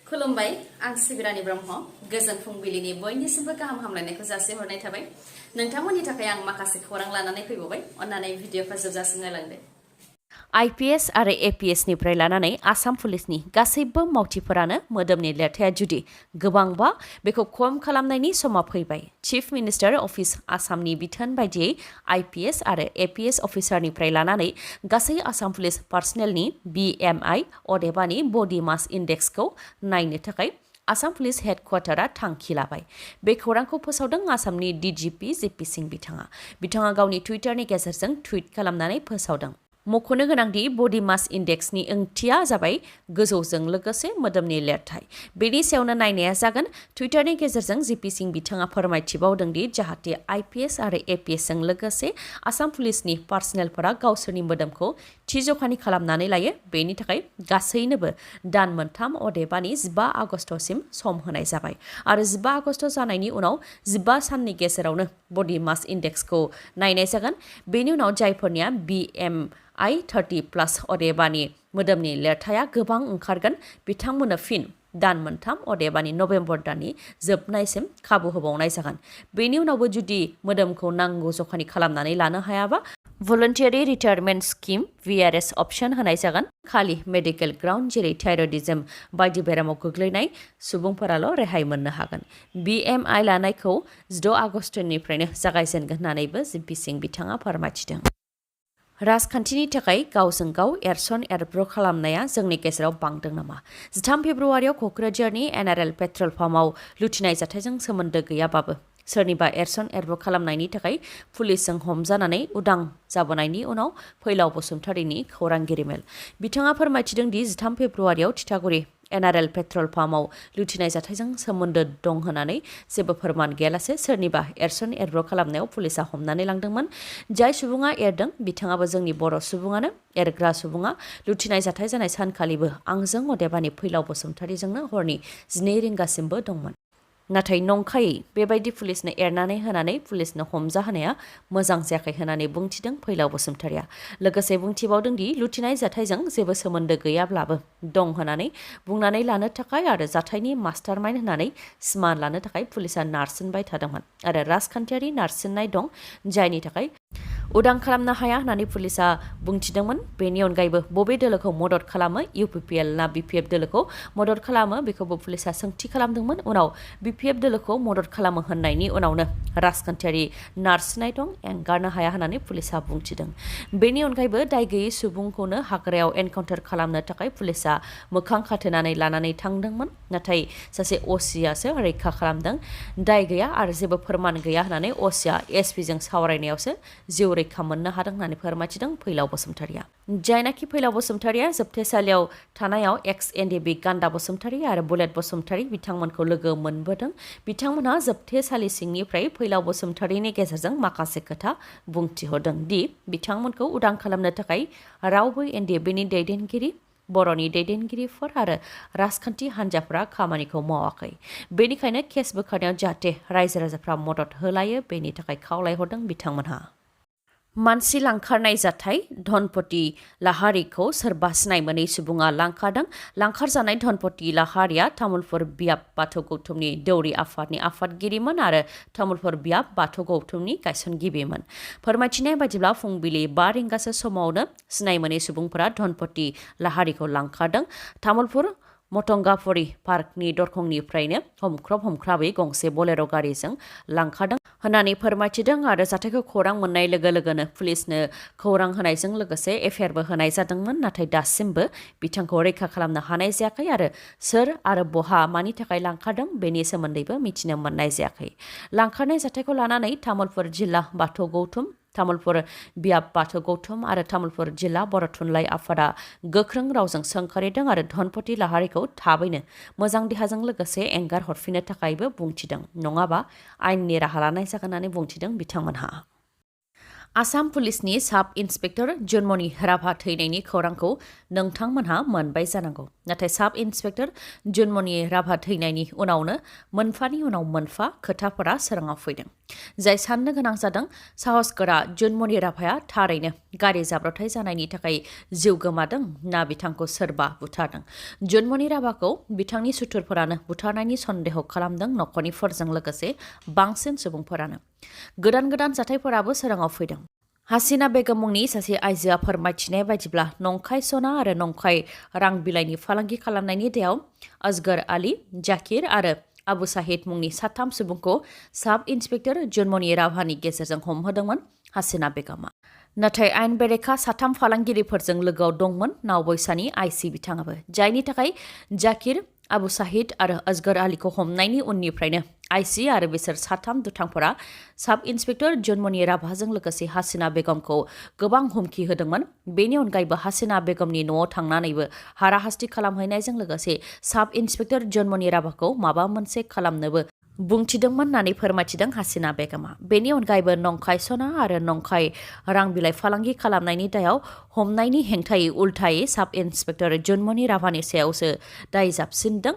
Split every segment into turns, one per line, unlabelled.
खुलुमबाय आं सिबिरानि ब्रह्म गोजोन फुंबिलिनि बयनिसिमबो गाहाम हामलायनायखौ जासिहरनाय थाबाय नोंथांमोननि थाखाय आं माखासे खौरां लानानै फैबावबाय अन्नानै भिडिअखौ जोबजासिम नायलांदो आईपीएस आरो एपीएस निफ्राय लानानै आसाम पुलिसनि गासैबो मावथिफोरानो मोदोमनि लेरथाया जुदि गोबांबा बेखौ खम खालामनायनि समा फैबाय चीफ मिनिस्टार अफिस आसामनि बिथोन बायदियै आईपीएस आरो एपीएस अफिसारनिफ्राय लानानै गासै आसाम पुलिस पार्सनेलनि बीएमआई अदेबानि बडी मास इन्डेक्सखौ नायनो थाखाय आसाम पुलिस हेडक्वार्टारा थांखि लाबाय बे खौरांखौ फोसावदों आसामनि डीजीपी जेपी सिंह बिथाङा गावनि टुइटारनि गेजेरजों टुइट खालामनानै फोसावदों मख'नो गोनांदि बडी मास इन्डेक्सनि ओंथिया जाबाय गोजौजों लोगोसे मोदोमनि लेरथाय बेनि सायावनो नायनाया जागोन टुइटारनि गेजेरजों जेपी सिंह बिथाङा फोरमायथिबावदोंदि जाहाथे आईपीएस आरो एपीएसजों लोगोसे आसाम पुलिसनि पार्सनेलफोरा गावसोरनि मोदोमखौ थि जखानि खालामनानै लायो बेनि थाखाय गासैनोबो दान मोनथाम अदेबानि 15 आगस्टसिम सम होनाय जाबाय आरो 15 आगस्ट जानायनि उनाव 15 साननि गेजेरावनो बडी मास इन्डेक्सखौ नायनाय जागोन बेनि उनाव जायफोरनिया BMI 30+ अदेबानि मोदोमनि लेरथाया गोबां ओंखारगोन बिथांमोननो फिन दान मोनथाम अदेबानि नभेम्बर दाननि जोबनायसिम खाबु होबावनाय जागोन बेनि उनावबो जुदि मोदोमखौ नांगौ जखानि खालामनानै लानो हायाबा भलन्टियारि रिटायारमेन्ट स्किम VRS अप्शन होनाय जागोन खालि मेडिकेल ग्राउन्ड जेरै थायरयडिज्म बायदि बेरामाव गोग्लैनाय सुबुंफोराल' रेहाय मोननो हागोन BMI लानायखौ 6 आगस्टनिफ्रायनो जागायजेनगोन होननानैबो जेपी सिंह बिथाङा फोरमायथिदों राजखान्थिनि थाखाय गावजों गाव एरसन एरब्र खालामनाया जोंनि गेजेराव बांदों नामा 13 फेब्रुवारियाव क'क्राझारनि NRL पेट्रल पाम्पआव लुथिनाय जाथायजों सोमोन्दो गैयाबाबो सोरनिबा एरसन एरब्र खालामनायनि थाखाय पुलिसजों हमजानानै उदां जाबोनायनि उनाव फैलाव बसुमतारीनि खौरांगिरि मेल बिथाङा फोरमायथिदों दि 13 फेब्रुवारियाव थिथागुरि NRL पेट्रल पाम्पआव लुथिनाय जाथायजों सोमोन्दो दं होननानै जेबो फोरमान गैयालासे सोरनिबा एरसन एरब्र खालामनायाव पुलिसा हमनानै लांदोंमोन जाय सुबुङा एरदों बिथाङाबो जोंनि बर' सुबुङानो एरग्रा सुबुङा लुथिनाय जाथाय जानाय सानखालिबो आंजों अदेबानि फैलाव बसुमतारीजोंनो हरनि 12 रिंगासिमबो दंमोन नाथाय नंखायै बेबायदि पुलिसनो एरनानै होनानै पुलिसनो हमजाहोनाया मोजां जायाखै होननानै बुंथिदों फैलाव बसुमतारीया लोगोसे बुंथिबावदों दि लुथिनाय जाथायजों जेबो सोमोन्दो गैयाब्लाबो दं होननानै बुंनानै लानो थाखाय आरो जाथायनि मास्टारमाइन्ड होननानै सिमान लानो थाखाय पुलिसा नारसिनबाय थादोंमोन आरो राजखान्थियारि नारसिननाय दं जायनि थाखाय उदां खालामनो हाया होननानै पुलिसा बुंथिदोंमोन बेनि अनगायैबो बबे दोलोखौ मदद खालामो UPPL ना BPF दोलोखौ मदद खालामो बेखौबो पुलिसा सोंथि खालामदोंमोन उनाव BPF दोलोखौ मदद खालामो होननायनि उनावनो राजखान्थियारि नारसिननाय दं एंगारनो हाया होननानै पुलिसा बुंथिदों बेनि अनगायैबो दाय गैयै सुबुंखौनो हाग्रायाव एनकाउन्टार खालामनो थाखाय पुलिसा मोखां खाथेनानै लानानै थांदोंमोन नाथाय सासे OCआसो रैखा खालामदों दाय गैया आरो जेबो फोरमान गैया होननानै OCआ SPजों सावरायनायावसो जिउ रैखा मोननो हादों होननानै फोरमायथिदों फैलाव बसुमतारीया जायनाखि फैलाव बसुमतारीया जोबथेसालियाव थानायाव ex-NDB गान्दा बसुमतारी आरो बुलेट बसुमतारी बिथांमोनखौ लोगो मोनबोदों बिथांमोनहा जोबथेसालि सिंनिफ्राय फैलाव बसुमतारीनि गेजेरजों माखासे खोथा बुंथिहरदों दि बिथांमोनखौ उदां खालामनो थाखाय रावबो NDBनि दैदेनगिरि बर'नि दैदेनगिरिफोर आरो राजखान्थि हान्जाफोरा खामानिखौ मावाखै बेनिखायनो केस बोखारनायाव जाहाथे रायजो राजाफ्रा मदद होलायो बेनि थाखाय खावलायहरदों बिथांमोनहा मानसि लांखारनाय जाथाय धनपति लाहारीखौ सोरबा सिनाय मोनै सुबुङा लांखारदों लांखारजानाय धनपति लाहारीया तामुलपुर बियाब बाथौ गौथुमनि दौरि आफादनि आफादगिरिमोन आरो तामुलपुर बियाब बाथौ गौथुमनि गायसनगिरिमोन फोरमायथिनाय बायदिब्ला फुंबिलि 5 रिंगासो समावनो सिनाय मोनै सुबुंफोरा धनपति लाहारीखौ लांखारदों तामुलपुर मटंगाफुरि पार्कनि दरखंनिफ्रायनो हमख्राबै गंसे बोलेर' गारिजों लांखारदों होननानै फोरमायथिदों आरो जाथायखौ खौरां मोननाय लोगो लोगोनो पुलिसनो खौरां होनायजों लोगोसे एफआइआरबो होनाय जादोंमोन नाथाय दासिमबो बिथांखौ रैखा खालामनो हानाय जायाखै आरो सोर आरो बहा मानि थाखाय लांखारदों बेनि सोमोन्दैबो मिथिनो मोननाय जायाखै लांखारनाय जाथायखौ लानानै तामुलपुर जिल्ला बाथौ गौथुम तामुलपुर बियाब बाथौ गौथुम आरो तामुलपुर जिल्ला बर' थुनलाइ आफादा गोख्रों रावजों सोंखारिदों आरो धनपति लाहारीखौ थाबैनो मोजां देहाजों लोगोसे एंगार हरफिननो थाखायबो बुंथिदों नङाबा आयेननि राहा लानाय जागोन होननानै बुंथिदों बिथांमोनहा आसाम पुलिसनि साब इन्सपेक्टर जन्मनि राभा थैनायनि खौरांखौ नोंथांमोनहा मोनबाय जानांगौ। नाथाय साब इन्सपेक्टर जन्मनि राभा थैनायनि उनावनो मोनफानि उनाव मोनफा खोथाफोरा सोराङाव फैदों। जाय साननो गोनां जादों साहसगोरा जन्मनि राभाया थारैनो गारि जाब्रबथाय जानायनि थाखाय जिउ गोमादों ना बिथांखौ सोरबा बुथारदों। जन्मनि राभाखौ बिथांनि सुथुरफोरानो बुथारनायनि सन्देह खालामदों नखरनिफोरजों लोगोसे बांसिन सुबुंफोरानो। गोदान जाथायफोराबो सोराङाव फैदों। हासिना बेगम मुंनि सासे आइजोआ फोरमायथिनाय बायदिब्ला नंखाय सना आरो नंखाय रां बिलाइनि फालांगि खालामनायनि दायाव असगर आली, जाकिर आरो आबू साहिद मुंनि साथाम सुबुंखौ साब इन्सपेक्टर जन्मनि राभानि गेजेरजों हमहोदोंमोन हासिना बेगमआ। नाथाय आयेन बेरेखा साथाम फालांगिरिफोरजों लोगोआव दंमोन नावबैसानि आइसि बिथाङाबो, जायनि थाखाय जाकिर, आबू साहिद आरो असगर आलीखौ हमनायनि उननिफ्रायनो आइसि आरो बिसोर साथाम दुथांफोरा साब इन्सपेक्टर जन्मनि राभाजों लोगोसे हासिना बेगमखौ गोबां हुमखि होदोंमोन। बेनि अनगायैबो हासिना बेगमनि न'आव थांनानैबो हाराहास्ति खालामहैनायजों लोगोसे साब इन्सपेक्टर जन्मनि राभाखौ माबा मोनसे खालामनोबो बुंथिदोंमोन होननानै फोरमायथिदों हासिना बेगमआ। बेनि अनगायैबो नंखाय सना आरो नंखाय रां बिलाइ फालांगि खालामनायनि दायाव हमनायनि हेंथायै उल्थायै साब इन्सपेक्टर जन्मनि राभानि सायावसो दाय जाबसिनदों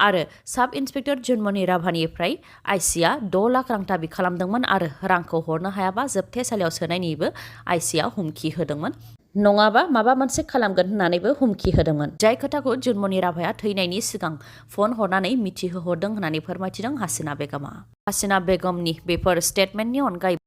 आरो साब इन्सपेक्टर जन्मनि राभानिफ्राय आइसिआ 6 लाख रां दाबि खालामदोंमोन आरो रांखौ हरनो हायाबा जोबथेसालियाव सोनायनिबो आइसिआ हुमखि होदोंमोन। नङाबा माबा मोनसे खालामगोन होननानैबो हुमखि होदोंमोन। जाय खोथाखौ जन्मनि राभाया थैनायनि सिगां फन हरनानै मिथिहोहरदों होननानै फोरमायथिदों हासिना बेगमआ। हासिना बेगमनि बेफोर स्टेटमेन्टनि अनगायै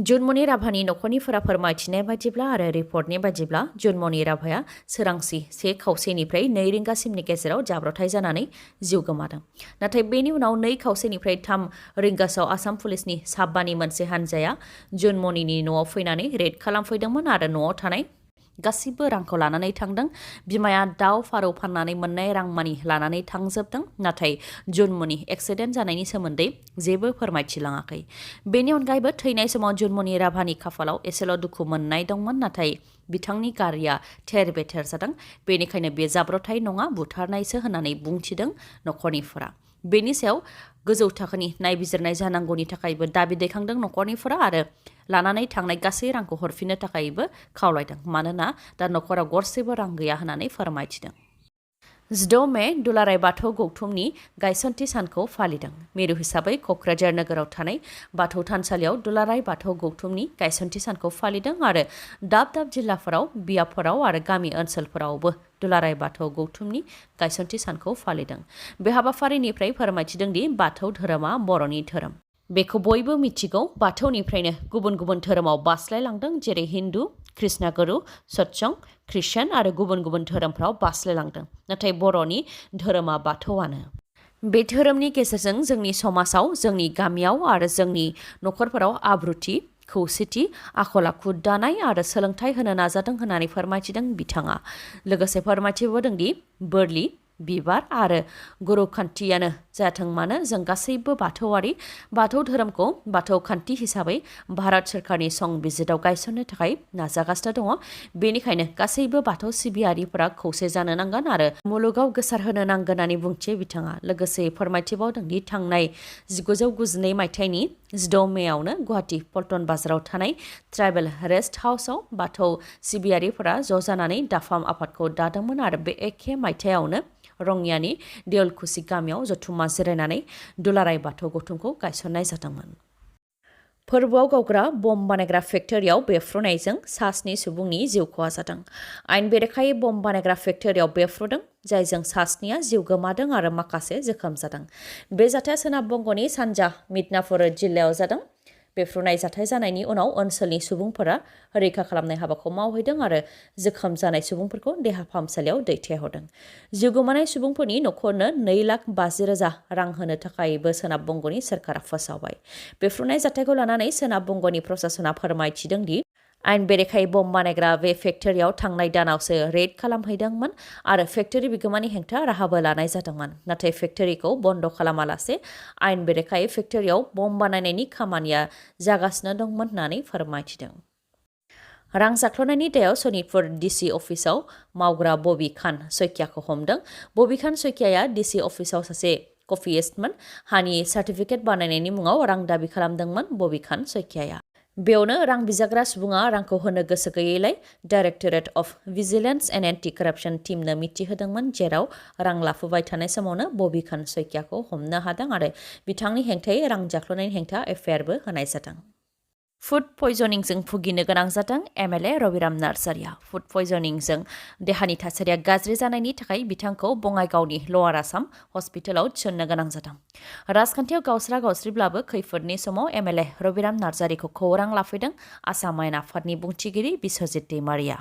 जन्मनि राभानि नखरनिफोरा फोरमायथिनाय बायदिब्ला आरो रिपर्टनि बायदिब्ला जन्मनि राभाया सोरांसि 1 खावसेनिफ्राय 2 रिंगासिमनि गेजेराव जाब्रबथाय जानानै जिउ गोमादों। नाथाय बेनि उनाव 2 खावसेनिफ्राय 3 रिंगासोआव आसाम पुलिसनि साबानि मोनसे हान्जाया जन्मनिनि न'आव फैनानै रेड खालामफैदोंमोन आरो न'आव थानाय गासिबो रांखौ लानानै थांदों। बिमाया दाउ फारौ फाननानै मोननाय रां मानि लानानै थांजोबदों। नाथाय जन्मनि एक्सिडेन्ट जानायनि सोमोन्दै जेबो फोरमायथिलाङाखै। बेनि अनगायैबो थैनाय समाव जन्मनि राभानि खाफालाव एसेल' दुखु मोननाय दंमोन, नाथाय बिथांनि गारिया थेर बेथेर जादों। बेनिखायनो बे जाब्रबथाय नङा बुथारनायसो होननानै बुंथिदों नखरनिफोरा। बेनि सायाव गोजौ थाखोनि नायबिजिरनाय जानांगौनि थाखायबो दाबि दैखांदों नखरनिफोरा आरो लानानै थांनाय गासै रांखौ हरफिननो थाखायबो खावलायदों। मानोना दा नखराव गरसेबो रां गैया होननानै फोरमायथिदों। 16 मे दुलाराय बाथौ गौथुमनि गायसनथि सानखौ फालिदों। मिरु हिसाबै क'क्राझार नोगोराव थानाय बाथौ थानसालियाव दुलाराय बाथौ गौथुमनि गायसनथि सानखौ फालिदों आरो दाब जिल्लाफोराव, बियाबफोराव आरो गामि ओनसोलफोरावबो दुलाराय बाथौ गौथुमनि गायसनथि सानखौ फालिदों। बे हाबाफारिनिफ्राय फोरमायथिदों दि बाथौ धोरोमा बर'नि धोरोम। बेखौ बयबो मिथिगौ। बाथौनिफ्रायनो गुबुन धोरोमाव बास्लायलांदों, जेरै हिन्दु, कृष्णगुरु, सत्संग, ख्रिस्टान आरो गुबुन धोरोमफ्राव बास्लायलांदों। नाथाय बर'नि धोरोमा बाथौआनो। बे धोरोमनि गेजेरजों जोंनि समाजाव, जोंनि गामियाव आरो जोंनि नखरफोराव आब्रुथि, खौसेथि, आखल आखु दानाय आरो सोलोंथाइ होनो नाजादों होननानै फोरमायथिदों बिथाङा। लोगोसे फोरमायथिबावदों दि बोरलि, बिबार आरो गुरु खान्थियानो जाथों मानो जों गासैबो बाथौआरि बाथौ धोरोमखौ बाथौ खान्थि हिसाबै भारत सोरखारनि संबिजिराव गायसननो थाखाय नाजागासिनो दङ। बेनिखायनो गासैबो बाथौ सिबियारिफोरा खौसे जानो नांगोन आरो मुलुगाव गोसारहोनो नांगोन होननानै बुंथियो बिथाङा। लोगोसे फोरमायथिबावदों दि थांनाय 1992 मायथाइनि 16 मेआवनो गुवाहाटि पल्टन बाजाराव थानाय ट्राइबेल रेस्ट हाउसआव बाथौ सिबियारिफोरा ज' जानानै दाफाम आफादखौ दादोंमोन आरो बे एखे मायथाइयावनो रङियानि देवलखुसि गामियाव जथुम्मा जिरायनानै दुलाराय बाथौ गौथुमखौ गायसननाय जादोंमोन। फोरबोआव गावग्रा बम बानायग्रा फेक्टरियाव बेफ्रुनायजों 7 सुबुंनि जिउ खहा जादों। आयेन बेरेखायै बम बानायग्रा फेक्टरियाव बेफ्रुदों, जायजों 7 जिउ गोमादों आरो माखासे जोखोम जादों। बे जाथाया सोनाब बंग'नि सानजा मिदनापुर जिल्लायाव जादों। बेफ्रुनाय जाथाय जानायनि उनाव ओनसोलनि सुबुंफोरा रैखा खालामनाय हाबाखौ मावहैदों आरो जोखोम जानाय सुबुंफोरखौ देहा फाहामसालियाव दैथायहरदों। जिउ गोमानाय सुबुंफोरनि नखरनो 2,50,000 रां होनो थाखायबो सोनाब बंग'नि सोरखारा फोसावबाय। बेफ्रुनाय जाथायखौ लानानै सोनाब बंग'नि प्रशासना फोरमायथिदों दि आयेन बेरेखायै बम बानायग्रा बे फेक्टरियाव थांनाय दानावसो रेड खालामहैदोंमोन आरो फेक्टरि बिगोमानि हेंथा राहाबो लानाय जादोंमोन। नाथाय फेक्टरिखौ बन्द खालामालासे आयेन बेरेखायै फेक्टरियाव बम बानायनायनि खामानिया जागासिनो दंमोन होननानै फोरमायथिदों। रां जाख्ल'नायनि दायाव सनितपुर डिसि अफिसाव मावग्रा बबी खान सैकियाखौ हमदों। बबी खान सैकियाया डिसि अफिसाव सासे कपियिस्टमोन। हानि सार्टिफिकेट बानायनायनि मुङाव रां दाबि खालामदोंमोन बबी खान सैकियाया। बेयावनो रां बिजाग्रा सुबुङा रांखौ होनो गोसो गैयैलाय directorate of vigilance and anti कराप्शन टीमनो मिथिहोदोंमोन, जेराव रां लाफुबाय थानाय समावनो बबिखान सैकियाखौ हमनो हादों आरो बिथांनि हेंथायै रां जाख्ल'नायनि हेंथा एफआइआरबो होनाय जादों। फुड पयजनिंजों भुगिनो गोनां जादों एमएलए रबिराम नार्जारिया। फुड पयजनिंजों देहानि थासारिया गाज्रि जानायनि थाखाय बिथांखौ बङाइगावनि लवार आसाम हस्पिटालाव थिसननो गोनां जादों। राजखान्थियाव गावस्रा गावस्रिब्लाबो खैफोदनि समाव एमएलए रबिराम नार्जारिखौ खौरां लाफैदों आसाम आयेन आफादनि बुंथिगिरि बिस्वजित दैमारिया।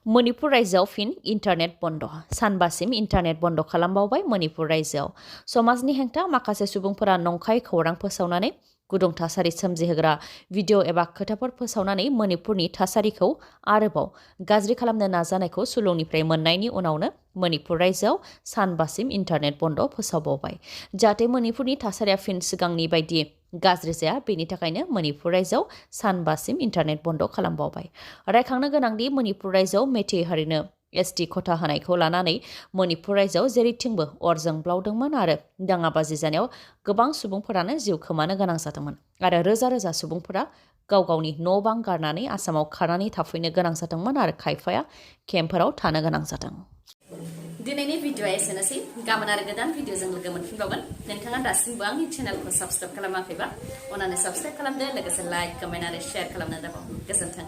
मणिपुर रायजोआव फिन इन्टारनेट बन्द। सानबासिम इन्टारनेट बन्द खालामबावबाय मणिपुर रायजोआव। समाजनि हेंथा माखासे सुबुंफोरा नंखाय खौरां फोसावनानै गुदुं थासारि सोमजिहोग्रा भिडिअ एबा खोथाफोर फोसावनानै मणिपुरनि थासारिखौ आरोबाव गाज्रि खालामनो नाजानायखौ सुलुंनिफ्राय मोननायनि उनावनो मणिपुर रायजोआव सानबासिम इन्टारनेट बन्द फोसावबावबाय। जाहाथे मणिपुरनि थासारिया फिन सिगांनि बायदि गाज्रि जाया, बेनि थाखायनो मणिपुर रायजोआव सानबासिम इन्टारनेट बन्द खालामबावबाय। रायखांनो गोनांदि मणिपुर रायजोआव मेथे हारिनो एसटि खथा होनायखौ लानानै मणिपुर रायजोआव जेरैथिंबो अर जोंब्लावदोंमोन आरो दाङाबाजि जानायाव गोबां सुबुंफोरानो जिउ खोमानो गोनां जादोंमोन आरो रोजा रोजा सुबुंफोरा गाव गावनि न' बां गारनानै आसामाव खारनानै थाफैनो गोनां जादोंमोन आरो खायफाया केम्पफोराव थानो गोनां जादों। दिनैनि भिडिअआ एसेनोसै। गाबोन आरो गोदान भिडिअजों लोगो मोनफिनबावगोन। नोंथाङा दासिमबो आंनि चेनेलखौ साबस्क्राइब खालामाखैबा अन्नानै साबस्क्राइब खालामदो, लोगोसे लाइक, कमेन्ट आरो शेयार खालामनो दाबाव। गोजोन्थों।